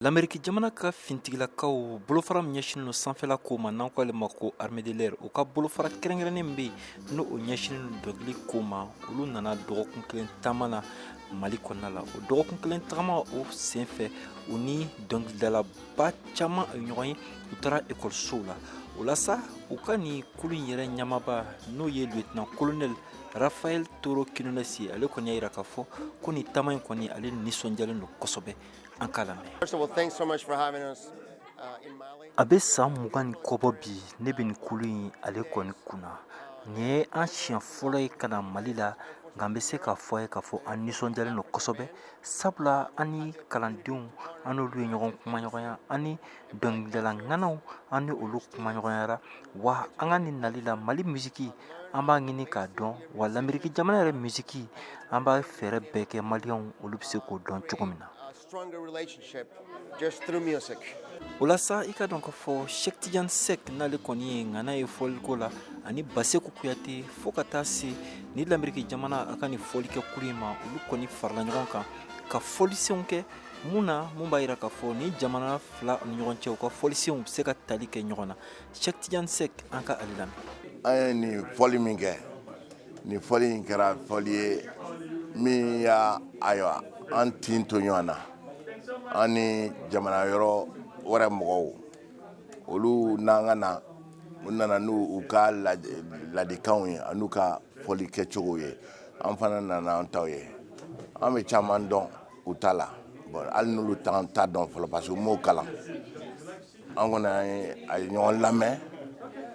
Lameriki jamana ka fintigilakaw bolofara min ɲɛsinnen don sanfɛla ko ma, n'an ko ale ma ko armée de l'air, u ka bolofara kɛrɛnkɛrɛnnen bɛ yen, n'o o ɲɛsinnen don dɔnkili ko ma, olu nana dɔgɔkun kelen taama na Mali kɔnɔna la. O dɔgɔkun kelen tagama o senfɛ, u ni dɔnkilidalaba caman ye ɲɔgɔn ye. U taara ekɔlisow la. O la sa, u ka nin kulu in yɛrɛ ɲɛmaaba, n'o ye lieutenant colonel Rafael Toro Quinones ye, ale kɔni y'a jira k'a fɔ ko nin taama in kɔni, ale nisɔndiyalen don kosɛbɛ. An k'a lamɛn. A bɛ san 20 ni kɔ bɔ bi, ne bɛ nin kulu in ale kɔni kunna. Nin ye an siɲɛ fɔlɔ ye ka na Mali la, nka an bɛ se k'a fɔ a ye k'a fɔ an nisɔndiyalen don kosɛbɛ, sabula an ni kalandenw, an n'olu ye ɲɔgɔn kumaɲɔgɔnya, an ni dɔnkilidala ŋanaw, an ni olu kumaɲɔgɔnyara. Wa an ka nin nali la, Mali misiki an b'a ɲini k'a dɔn, wa Lameriki jamana yɛrɛ misiki, an b'a fɛɛrɛ bɛɛ kɛ Maliyɛnw olu bɛ se k'o dɔn cogo min na. O la sa, i ka dɔn k'a fɔ Cheick Tidiane Seck, n'ale kɔni ye ŋana ye fɔliko la, ani Baseku Kuyate, fo ka taa se ni Lameriki jamana a ka nin fɔlikɛ kulu in ma, olu kɔni farala ɲɔgɔn kan ka fɔlisenw kɛ mun na, mun b'a jira k'a fɔ ni jamana fila ni ɲɔgɔn cɛ, u ka fɔlisenw bɛ se ka tali kɛ ɲɔgɔn na. Cheick Tidiane Seck, an ka ale lamɛn. An ye nin fɔli min kɛ, nin fɔli in kɛra fɔli ye min y'a, ayiwa, an tin to ɲɔgɔn na, an ni jamana yɔrɔ wɛrɛ mɔgɔw. Olu n'an ka na, u nana n'u u ka ladikanw ye an'u ka fɔli kɛcogo ye, an fana nana an taw ye. An bɛ caman dɔn u ta la. Bon, hali n'olu t'an ta dɔn fɔlɔ, parce que u m'o kalan. An kɔni, an ye a ye ɲɔgɔn lamɛn.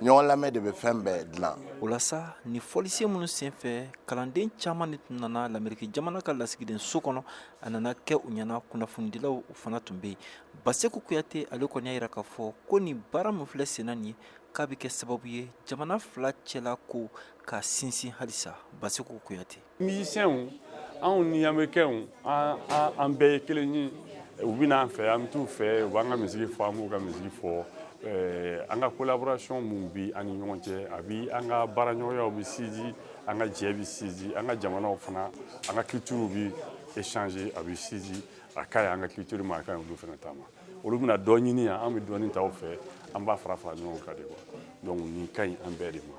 Ɲɔgɔn lamɛn de bɛ fɛn bɛɛ dilan. O la sa, ni fɔlisen minnu senfɛ, kalanden caman de tun nana Lameriki jamana ka lasigiden so kɔnɔ. A nana kɛ u ɲɛna, kunnafonidilaw u fana tun bɛ yen. Baseku Kuyate, ale kɔni y'a jira k'a fɔ ko nin baara min filɛ senna nin ye, k'a bɛ kɛ sababu ye jamana fila cɛla ko ka sinsin halisa. Baseku Kuyate. Musiciens, anw ni Américains, an bɛɛ ye kelen ye. U bɛ n'an fɛ, an bɛ t'u fɛ, u b'an ka musique fɔ, an b'u ka musique fɔ. An ka collaboration mun bi an ni ɲɔgɔn cɛ, a bi an ka baaraɲɔgɔnyaw bɛ sinsin, an ka jɛ bɛ sinsin, an ka jamanaw fana, an ka culture bi échanger, a bɛ sinsin. A ka ɲi an ka culture ma, a ka ɲi olu fana ta ma. Olu bɛna dɔ ɲini yan, an bɛ dɔɔni ta u fɛ, an b'a fara fara ɲɔgɔn kan de quoi. Donc nin ka ɲi an bɛɛ de ma.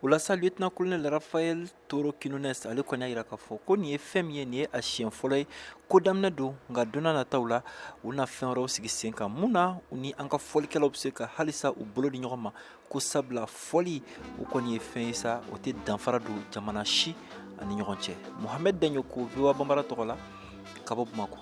O la sa, lieutenant colonel Rafael Toro Quinones, ale kɔni y'a jira k'a fɔ ko nin ye fɛn min ye, nin ye a siɲɛ fɔlɔ ye, ko daminɛ don, nka don nataw la, u na fɛn wɛrɛw sigi sen kan mun na u ni an ka fɔlikɛlaw bɛ se ka halisa u bolo di ɲɔgɔn ma, ko sabula fɔli o kɔni ye fɛn ye sa, o tɛ danfara don jamana si ani ɲɔgɔn cɛ. Mohamed Daɲoko, VOA Bambara tɔgɔ la, ka bɔ Bamakɔ.